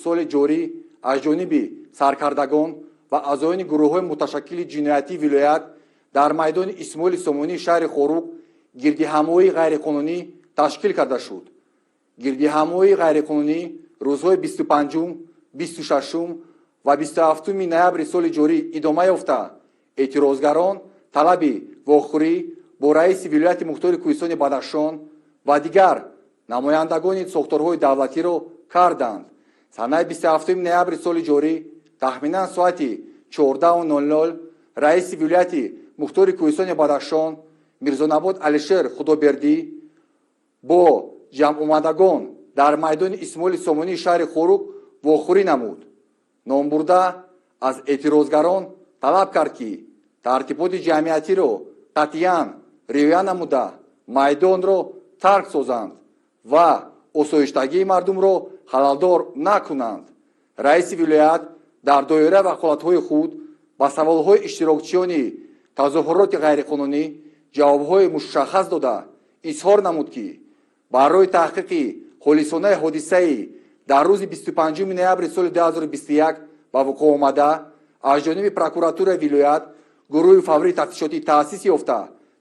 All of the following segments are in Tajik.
Соли ҷорӣ аз ҷониби саркардагон ва аъзоёни гурӯҳҳои муташаккили ҷиноятии вилоят дар майдони Исмоили Сомонии шаҳри Хоруг гирдиҳамоии ғайриқонунӣ ташкил карда шуд. Гирдиҳамоии ғайриқонунӣ рӯзҳои 25-ум, 26-ум ва 27-уми ноябри соли ҷорӣ идома ёфта, эътирозгарон талаби вохӯрӣ бо раиси вилояти мухтори Кӯҳистони Бадахшон ва дигар намояндагони сохторҳои давлатиро карданд. Санаи 27 ноябри соли ҷорӣ тахминан соати 14:00 раиси вилояти мухтори Кӯҳистони Бадахшон Мирзонабот Алишер Худобердӣ бо ҷамъомадагон дар майдони Исмоили Сомонии шаҳри Хоруг вохӯрӣ намуд. Номбурда аз эътирозгарон талаб кард, ки тартиботи ҷамъиятиро қатъиян риоя намуда, майдонро тарк созанд ва осоиштагии мардумро халалдор накунанд. Раиси вилоят дар доираи ваколатҳои худ ба саволҳои иштирокчиёни тазоҳуроти ғайриқонунӣ ҷавобҳои мушаххас дода, изҳор намуд, ки барои таҳқиқи холисонаи ҳодисаи дар рӯзи 25 ноябри соли 2021 ба вуқӯъ омада аз ҷониби прокуратураи вилоят гурӯҳи фаврии тафтишотӣ таъсис ёфта,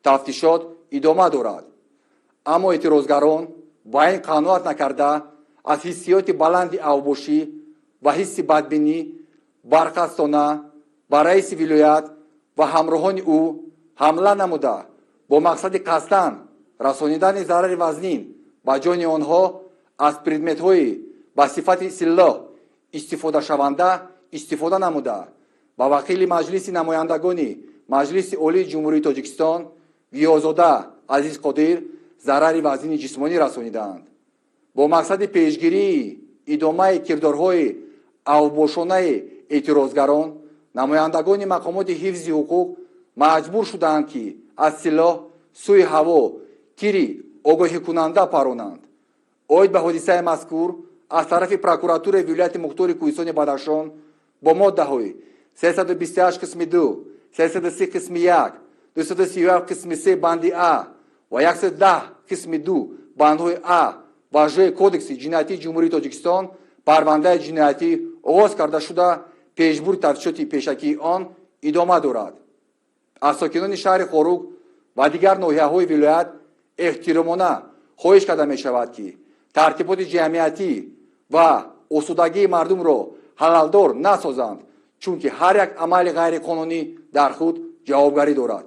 тафтишот идома дорад. Аммо эътирозгарон ба ин қаноат накарда, аз ҳиссиёти баланди авбошӣ ва ҳисси бадбинӣ барқасдона ба раиси вилоят ва ҳамроҳони ӯ ҳамла намуда, бо мақсади қасдан расонидани зарари вазнин ба ҷони онҳо аз предметҳои ба сифати силлоҳ истифодашаванда истифода намуда, ба вакили Маҷлиси намояндагони Маҷлиси Олии Ҷумҳурии Тоҷикистон Гиёзода Азизқодир зарари вазнини ҷисмонӣ расонидаанд. Бо мақсади пешгирии идомаи кирдорҳои авбошонаи эътирозгарон намояндагони мақомоти ҳифзи ҳуқуқ маҷбур шудаанд, ки аз силоҳ сӯи ҳаво тири огоҳикунанда паронанд. Оид ба ҳодисаи мазкур аз тарафи прокуратураи вилояти мухтори Кӯҳистони Бадахшон бо моддаҳои 328 қисми 2, 330 қисми 1, 237 қисми 3 банди а ва 110 қисми 2 бандҳои а ва ж Кодекси ҷиноятии Ҷумҳурии Тоҷикистон парвандаи ҷиноятӣ оғоз карда шуда, пешбурди тафтишоти пешакии он идома дорад. Аз сокинони шаҳри Хоруг ва дигар ноҳияҳои вилоят эҳтиромона хоҳиш карда мешавад, ки тартиботи ҷамъиятӣ ва осудагии мардумро халалдор насозанд, чунки ҳар як амали ғайриқонунӣ дар худ ҷавобгарӣ дорад.